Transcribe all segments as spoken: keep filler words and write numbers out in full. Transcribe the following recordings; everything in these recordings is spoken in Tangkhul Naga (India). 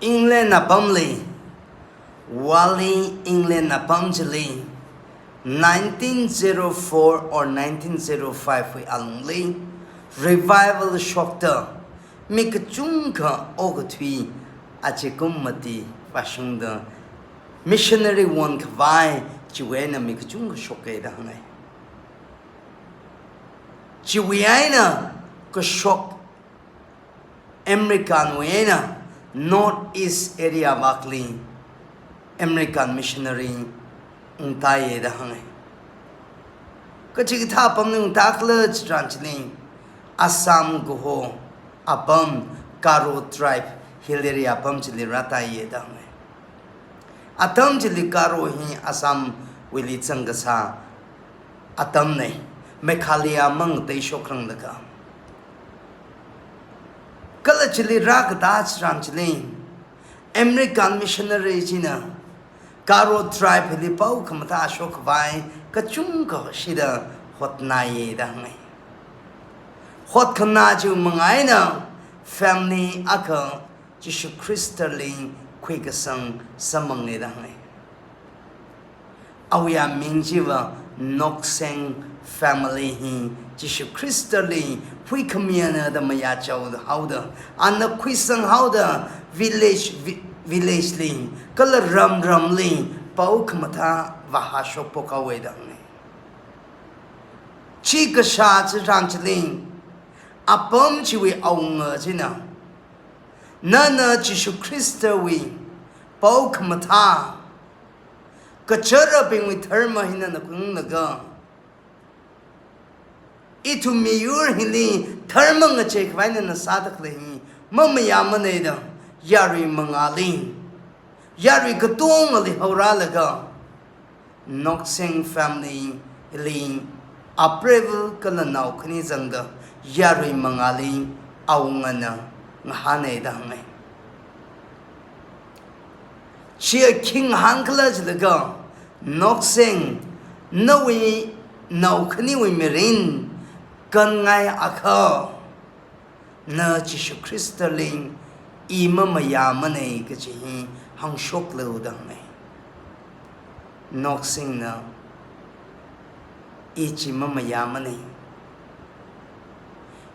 England apamli, Wally, England apam chili, nineteen zero four or nineteen zero five wui alungli, revival shokta, mi kachungkha okathui, achikum mati vāshungda, missionary onkhavai chiwui eina mi kachungkha shoka da hānga. Chiwui eina kashok American wui eina North East area vakli American missionary ungtāya da hānga. Kachikathā apamli ungtākhala chitharan chili Assam kaho apam Garo tribe hill area apam chili rātāya da hānga. Atam chili Garo hi Assam wuili zangkasā atamna, Meghalaya mang teishokranglaga. Kala chili rākatā chitharan chili, American missionary china Garo tribe li pao khamathā shokkhavai kachungkha shida hotnāya da hānga. Hotkhanā chiwui manga eina family akha Jishu Khristali khuikasang samphanga da hānga. Awui aming chiva Nokseng family hi Jishu Khristali huikhamiyana da mayāchao haoda, ana khuisang haoda village, vi-, village li, kala ram ramli pao khamathā vāhāshokphok haowa da hānga. Chi kashā chitharan chili, apam chiwui awunga china, nana Jishu Khristawui pao khamathā, kacharabingwui dharma hi nana khuiunglaga, ithum miyur hili dharma ngachei khavai nana sāda khalei hi mamayāmana da, yarui mangāli, yarui katongali haorālaga, Nokseng family li apreiva kala nao khani zangda, yarui mangāli awungana ngahāna da hānga. Chiya khi ngahānkhala jilaga, Nokseng, nawui nao khaniwui mirin kānngai akha, na Jishu Khristali i mamayāmana kaji hi hāngshoklu da hānga. Noksengna, i chi mamayāmana.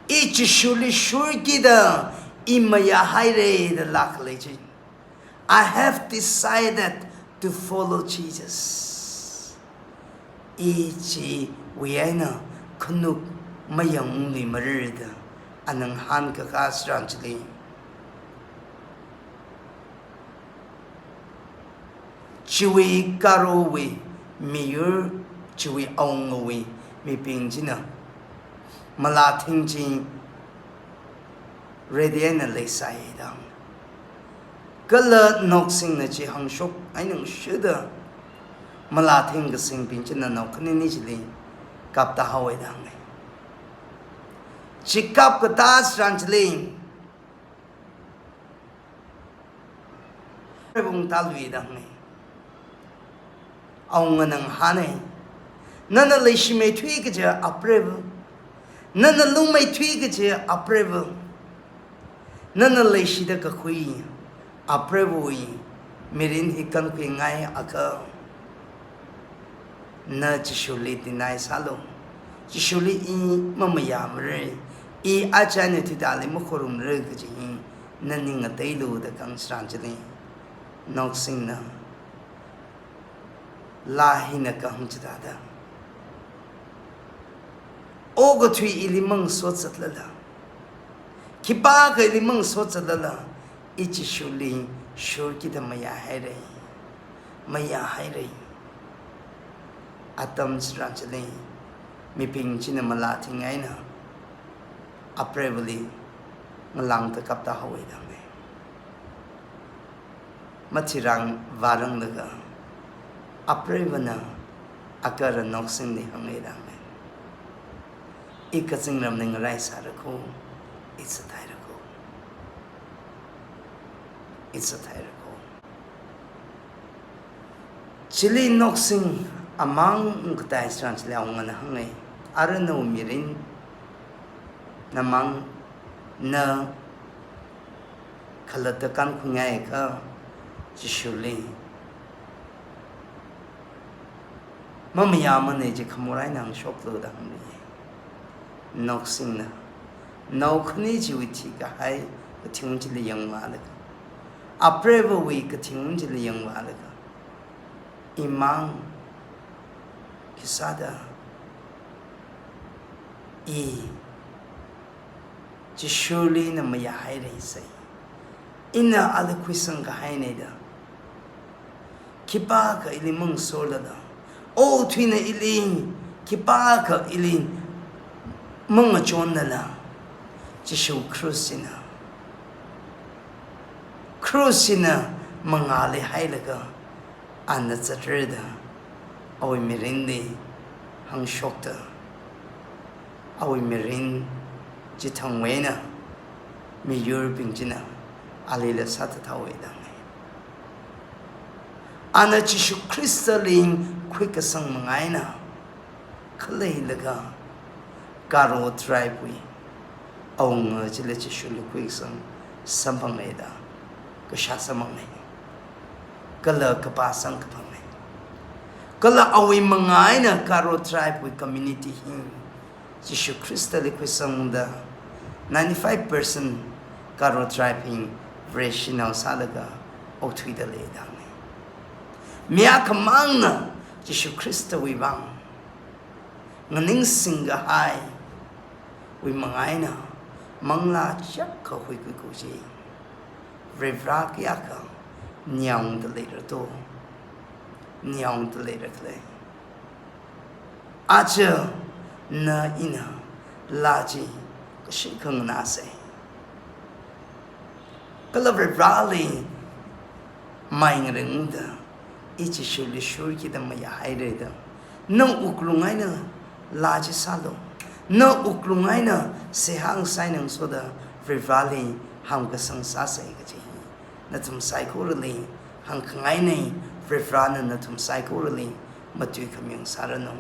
I Jishuli shurkida i mayāhaira da lākhalei chi. I have decided to follow Jesus. I chiwui eina khanuk mayangungluimara da ana ngahānkakā chitharan chili, chiwui Garowui miyur, chiwui awungawui mibing china malāthing chi ready eina leisai da hānga. Kala Noksengna chi hāngshok eina ngasoda malāthing kasingbing china nao khanini chili kaptāhaowa da hānga. Chi kapkatā chitharan chili, apreiva ungtālui da hānga. Awungana ngahāna. Nana leishimeithui kaja apreiva. Nana lungmeithui kaja apreiva. Nana leishida kakhui apreivawui mirin hi kānkhuingai akha, na Jishuli deny sālu. Jishuli i mamayāmara, i aja eina thuitāli makharumra kaji hi na ning ngateilu da kahāng chitharan chili, Noksengna, laa hina kahāng chithāda, okathui ili mangasozatlala, khipākha ili mangasozatlala, i Jishuli shurkida mayāhaira, mayāhaira. Atam chitharan chili mibing china malāthing eina apreivali ngalāngda kaptāhaowa da hānga. Mathirang vāranglaga apreivana agahara Noksengli hānga da hānga. I kazingramli ngaraisāra ko, i sāthaira ko, i sāthaira ko. Chili Nokseng amang ungkatai chitharan chili awungana hānga. Ara nawui mirin, namang, na, khalatta kankhuingai kha Jishuli mamayāmana chi khamor eina hāngshoklu da hāngli. Nawksingna, nao khani chiwui thikahai kathing chili yangvālaga, apreivawui kathing chili yangvālaga, imang khisāda i Jishuli ina mayāhaira sai. Ina ali khuisang kahaina da. Khipākha ili mangasorlala, okathuina ili khipākha ili mangachonlala, Jishu krush eina, krush eina mangāli hailaga, ana zatrada, awui mirinli hāngshokta, awui mirin chithangwui eina miyurbing china alila sāthathaowa da hānga. Ana Jishu Khristali khuikasang manga eina khaleilaga Garo tribe wui awunga chili Jishuli khuisang samphanga da, kashā samphanga, kala kapā samkaphanga. Kala awui manga eina Garo tribe wui community hi Jishu Khristali khuisangda ninety-five percent Garo tribe hi Vareshinao sālaga okthuida lei da hānga. Mi akhamangna Jishu Khristawui vang nganingsing kahaiwui manga eina manglā chiyākha huikhui kaji. Varivara kayākha ningda leira to, ningda leira khala. Aja na ina laa chi kashi khanganāsa. Kala Varivarali mai ngaringda, i Jishuli shurkida mayāhaira da, na wuklung eina laa chi sālu. Na wuklung eina seihā ngasā eina ngasoda Varivarali hamkasang sāsa kaji hi nathum saikorali hāngkhangaina. Varivarana nathum saikorali matuikhami ngasāranu.